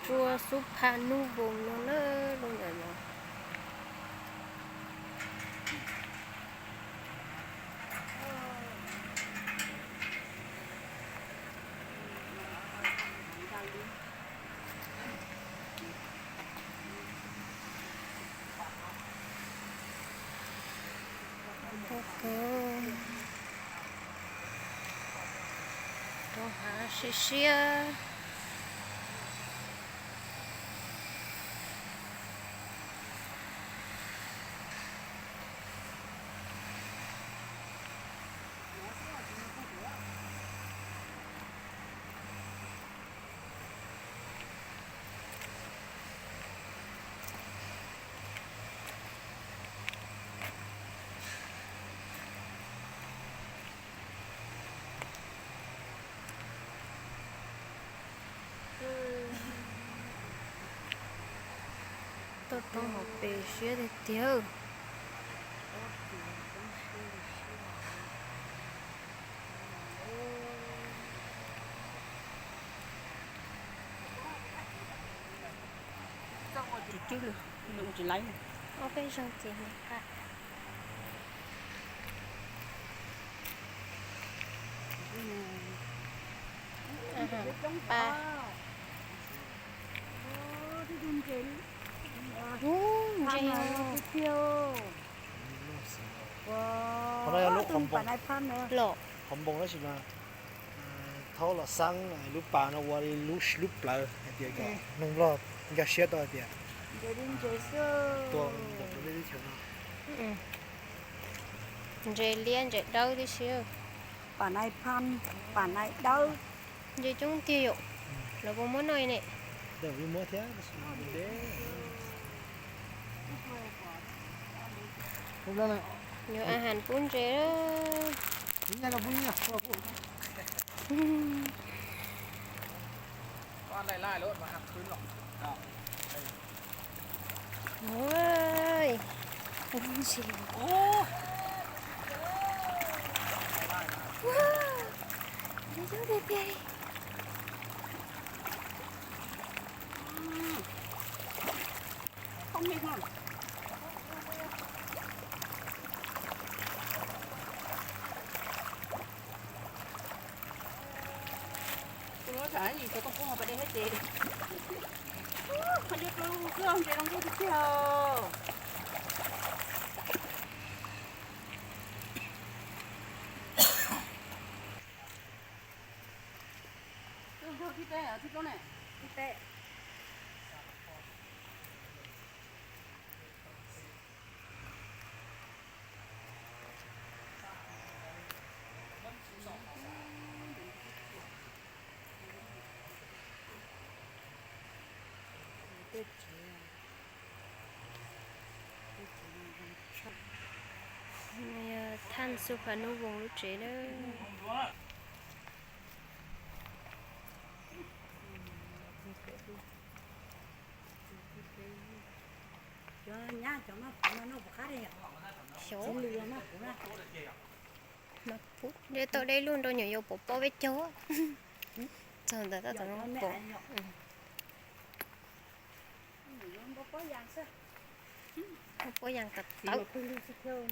Ua xub pha nub voos no na, lub ntawm no. Rau hav siab siab. Toj roob hauv pes siab tiag tiag. Tsis cwb li, ua tsis laib. Ob peb zaug ces nws qa. Pa. Ub, ntses. Qhov no yog lub qhov npoos tab sis mas thaub los xeeb lub pas no ua li lub plawv hais tias kom mloog Nplog nkag siab tau hais tias tua ntawm tus lej teb chaws no. Ntses liab ntses dawb tib si. Pam nai phan, pam nai dawb. Ntses coob tiag yom. Lawv puas muab noj ne? Yuav a has pub ntses. Ntses coob tiag tiag li. Kuv lub tsam yim xyov tooj koob pas dej thiab ces qhov ncauj rau xwb, ntses zoo nkauj tiag tiag. Thib peb, thib plaub ne? Thib peb. Thaj xub pha nub voos lub tsev na. Cov nyab cov maj puv no noj puas qab li? Xyov. Txiv lws maj puv na. Maj puv, dej toj dej lug nrau nyuam yaus pom pob peb caug. Txog ntawd tab tom zoo pom. Pob yas tawv tawv.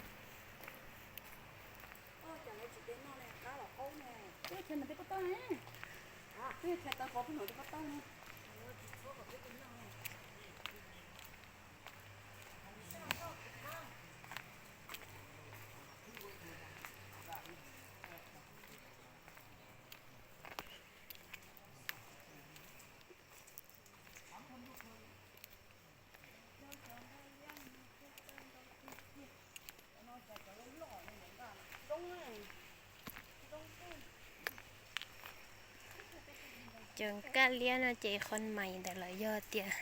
Cov nkaj liab no ces qhov mais ntawd lawv yog tias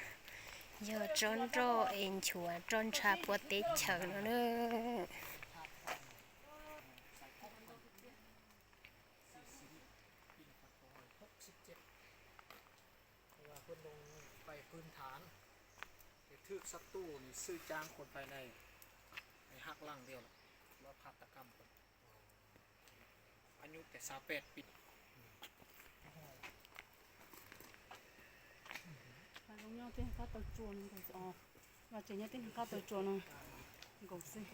yog tsob nroj es nchuav roj ntsha puav teb chaws no na. Nyob tej qab tau tsua no nkaus, tseem nyob tej qab tau tsua no nkaus xwb.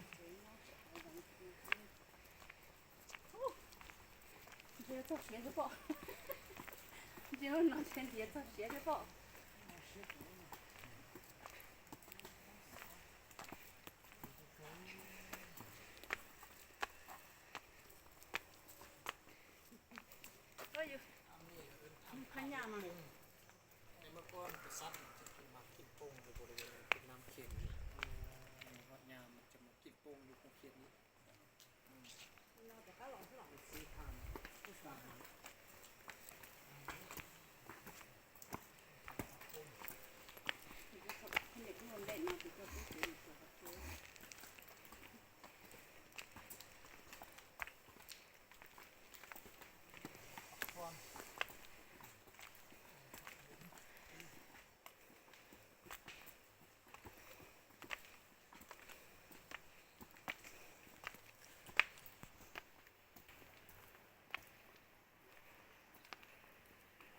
Ntshe txog siav thiab pob. Ntshe no ntshe ntiav txog siav thiab pob. Phab nyaj mas.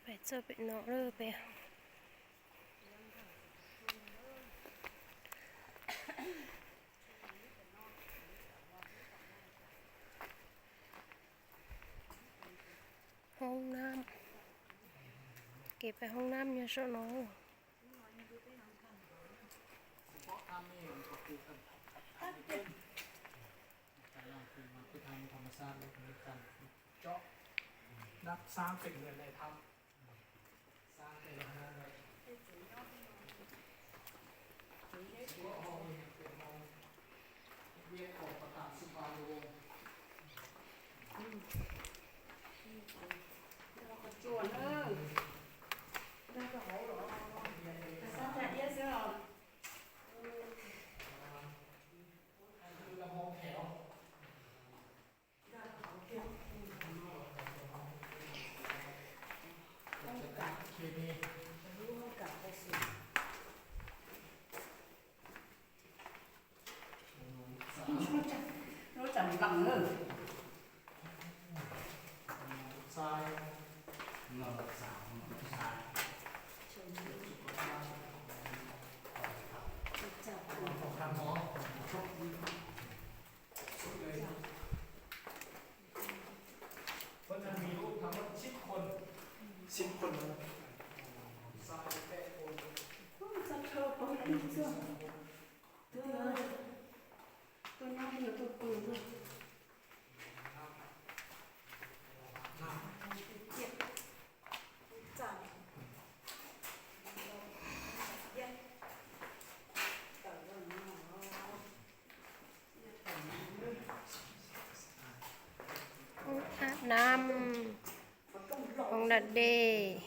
Peb txog pem no lawm peb. Hoob nab, kev pem hoob nab nyob saum no. Lub tsam nplees na. Hoob ab nam, hoob da dej,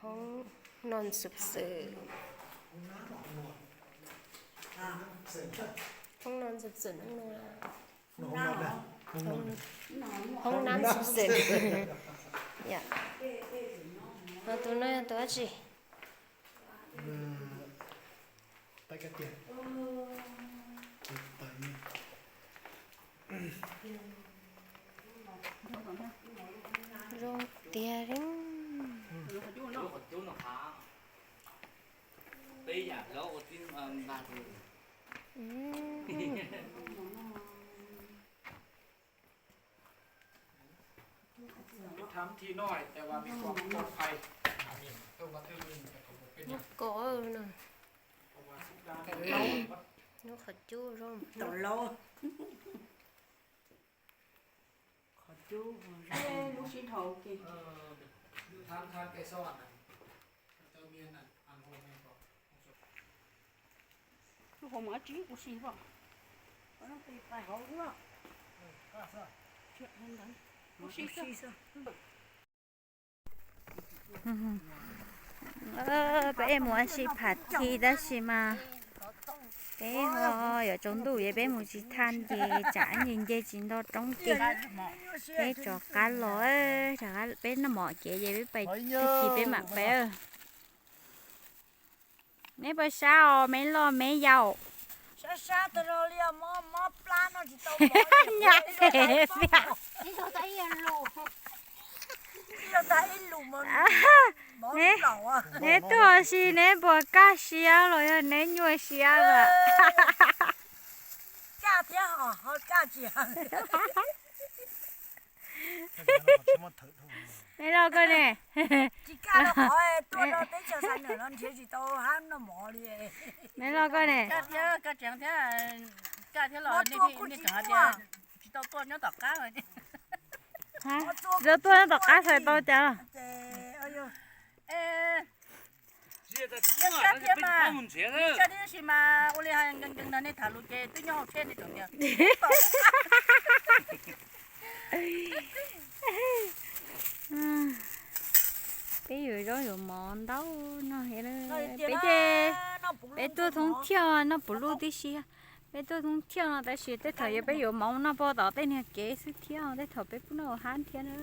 hoob non xwm xwm, hoob non xwm xwm no, hoob nab xwm xwm. Yog, ho tus no yog tus dab tsi? Zoo tiag li. Thám thi noj, tại vì mình còn một phần. Nub ko na. Nub qhov cub zoo. Tau lauj. Qhov cub zoo. Lub sib dhau ua ke. Lub hauv mas dab tsi ua si pom. Peb mus ua si pham thi tab sis mas peb ho yuav tsaus ntuj es peb mus tsis tag ces tsam nce nce tsis nto roob ces peb rov qab los, rov qab peb noj mov kev ces peb pais tag kis peb mam pais. Neb pais sab os me loj me yaus. Nyab phem tiag. Neb Neb tuaj si neb puas kaj siab los yog neb nyuaj siab lawm? Kaj thiab ho kaj tsis heev. Neb loj koj ne. Tsis kaj rau qhov tuaj rau teb chaws Xais Nam no nrhiav tsis tau hab noj mov li. Neb loj koj ne. Kaj thiab los nej tseem hais tias tsis tau tuaj nyob tom qab. Tsis tau tuaj nyob tom qab xav tau cas los. Siab thiab mas, ua li hais nkees nkees no nej tham lus ces twb nyob hauv tsheb nej tseem tias. Peb yuav zaub yuav mov ntau no thiab. Peb ces, peb tuaj thoob thiab noj puv luj tib si. Peb tuaj thoob thiab no tab sis tej thaum yog peb yuav mov noj pog tom tej niag kev xwb thiab, tej thaum peb pub noj hab thiab na.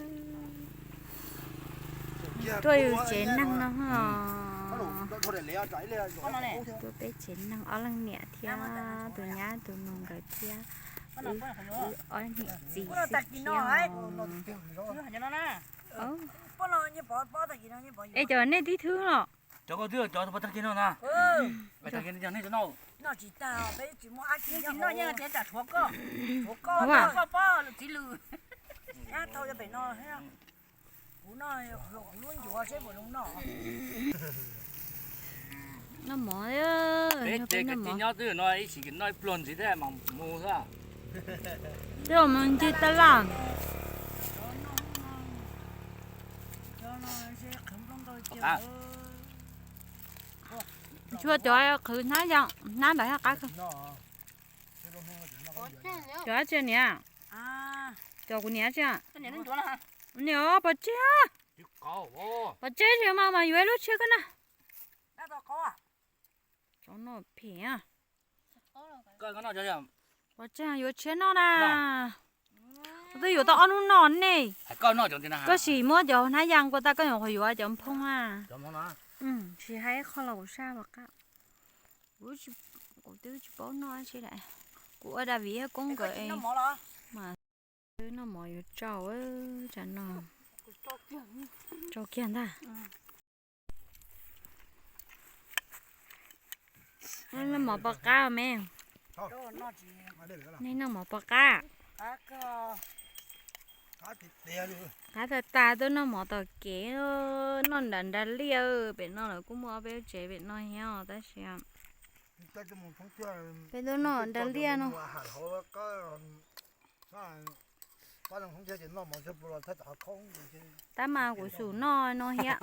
Tuaj yus tsev neeg no. Tuaj peb tsev neeg ob leeg niam thiab tus nyab tus nus nkawd thiab. Wb ob niam txiv xwb thiab. Es cov nej tib thwb los? Cov koj twb cov tag kis no na. Tag kis nej tsis noj. Noj tsis tag, peb tsis muaj dab tsi noj, yeej tias tsam tshuav koj, tshuav koj, koj pob txiv lws. Thau pem no, kuv noj, kuv lub ncuav seb puas zoo noj. Noj mov, peb ces kwv tij nyob twb no ib sim noj ib pluag ntxiv thiab mas mus xwb. Twb mus ncig taj laj. Tsuas cov qhwv hnab yas, hnab ntawd thiaj qab kawg. Cov dab tsi niam? Cov kuv niam dab tsi? Niam, pov tseg. Pov tseg tsis mas mas yuav ib lub tshiab koj na. Tsov no phem. Pov tseg yuav tshiab noj na. Twb yuav tau ob hnub no ne. Koj sim muab cov hnab yas nqua tag koj nyuam qhuav yuav cov nphoo na. Tsis hais ib qho los kuv saj pov qab. Kuv twb tsis paub noj dab tsi lawm. Kuv ua Daviv thiab Koob nkawd mas noj mov yuav tsau, tsam no tsau kiag ntag. Noj mov pov qab me. Nej noj mov pov qab. Qab tas tas tuaj noj mov tom kev, noj nram nra liaj. Pem no lawv kuj muaj ob peb tsev pem no thiab tab sis peb tuaj noj nram nra liaj no. Tab mas kuv xum noj no thiab.